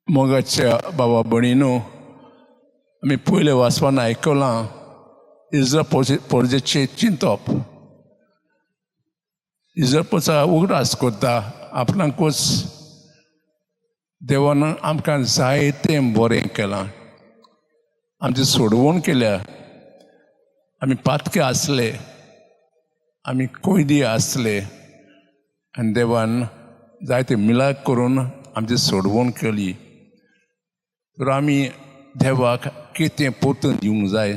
मोगाच्या बाबा भयणीनो, आमी पयले वाचपान आयकलां इस्रायल पोरजेचें चिंतप. इस्रायल पोचा उगडास करता आपणाकूच, देवान आमकां जायतें बरें केलां, आमची सोडवण केल्या. आमी पातके आसले, आमी कोयदी आसले आनी देवान जायते मिलाग्र करून आमची सोडवण केली. तर आमी देवाक कितें परतून दिवंक जाय,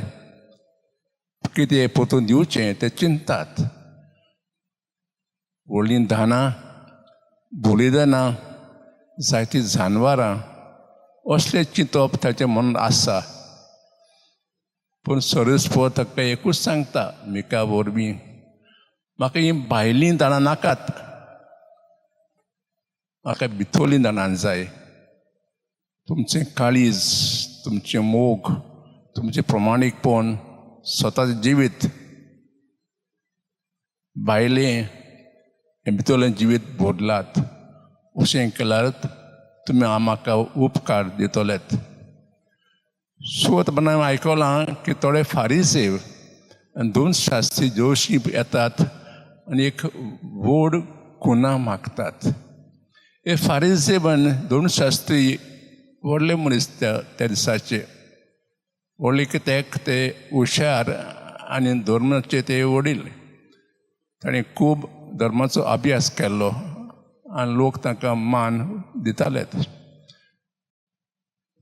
कितें परतून दिवचें तें चिंतात. व्हडलीं दानां, बलिदानां, जायतीं जानवरां असलें चिंतप ताच्या मनांत आसा. पूण सर्वेस्पर ताका एकूच सांगता मिका वरवीं, म्हाका हीं भायलीं दानां नाकात, म्हाका भितरलीं दानां जाय. तुमचें काळीज, तुमचें मोग, तुमचें प्रमाणीकपण, स्वताचें जिवीत, भायलें हें भितरलें जिवीत बदलात. अशें केल्यार तुमी म्हाका उपकार दितलेत. सो आतां हांवें आयकलां की थोडे फारीसेव आनी दोन शास्त्री जोशी येतात आनी एक व्हड कुना मागतात. हे फारीसेव आनी दोन शास्त्री व्हडले मनीस त्या त्या दिसाचे. व्हडले कित्याक ते हुशार आनी धर्माचे ते वडील. ताणें खूब धर्माचो अभ्यास केल्लो आनी लोक तांकां मान दिताले.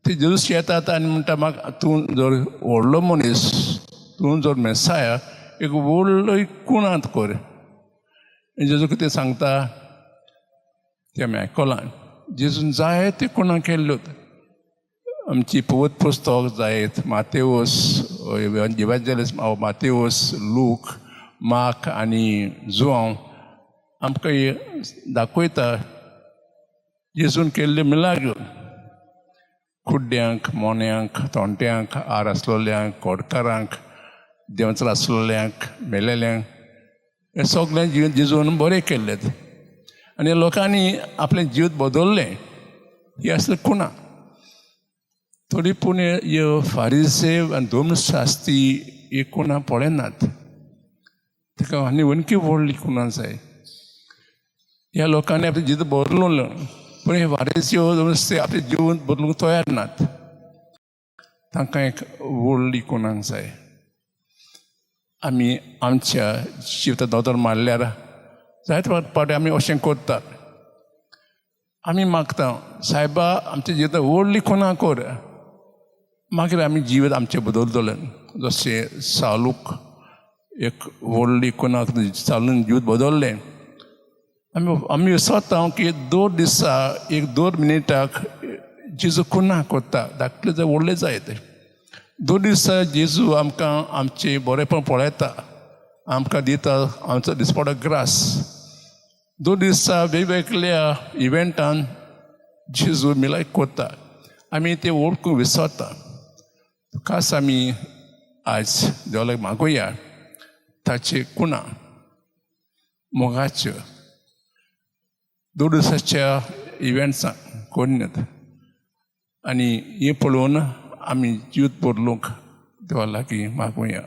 ते जेजूस येतात आनी म्हणटा, म्हाका तूं जर व्हडलो मनीस, तूं जर मेसाया, एक व्हडलो एक कुणांत कर. जेजू कितें सांगता तें आमी आयकलां. जेजून जायते कुणां केल्ल्यो. आमची पवित्र पुस्तक जायत मातेवस इवांजेलिस्ट मातेवस, लूक, मार्क आनी जुआंव आमकां दाखयता जेजून केल्ल्यो मिलाग्रो. कुड्ड्यांक, मोन्यांक, तोंट्यांक, आर आसलोल्यांक, कोडकारांक, देंवचार आसलोल्यांक, मेलेल्यांक, हें सगळें जिवीत जेजून बरें केल्लें आनी लोकांनी आपलें जिवीत बदललें. ही आसली कुणा. तरी पूण ह्यो फारीसेव आनी धर्मशास्त्री ही कुणा पळयनात. ताका आनी आणकी व्हडली कुणा जाय. ह्या लोकांनी आपलें जिवीत बदलून, पूण हे फारीसेव, धर्मशास्त्री आपलें जिवन बदलूंक तयार नात. तांकां एक व्हडली कुणाक जाय. आमी आमच्या जिवितांत नदर मारल्यार जायते फावटी आमी अशें करतात. आमी मागता, सायबा, आमच्या जिवितांत व्हडली कुणा कर, मागीर आमी जिवीत आमचें बदलतलें. जशें सालूक एक व्हडली कुणाक सालून जिवीत बदललें. आमी आमी विसरता की दोन दिसा एक 2 मिनटाक जेजू कुणा करता, धाकले जाय व्हडले जाय ते. 2 दिसा जेजू आमकां आमचें बरेंपण पळयता, आमकां दिता आमचो दिसपडो ग्रास. 2 दिसा वेगवेगळ्या इव्हेंटान जेजू मिलाग्र करता, आमी ते वळखूंक विसरता. खास आमी आयज देवाक मागुया ताचे कुणा मोगाच्यो. 2 दिसाच्या इव्हेंट्सां करुयात आनी हें पळोवन आमी जिवीत बदलूंक देवा लागीं मागुया.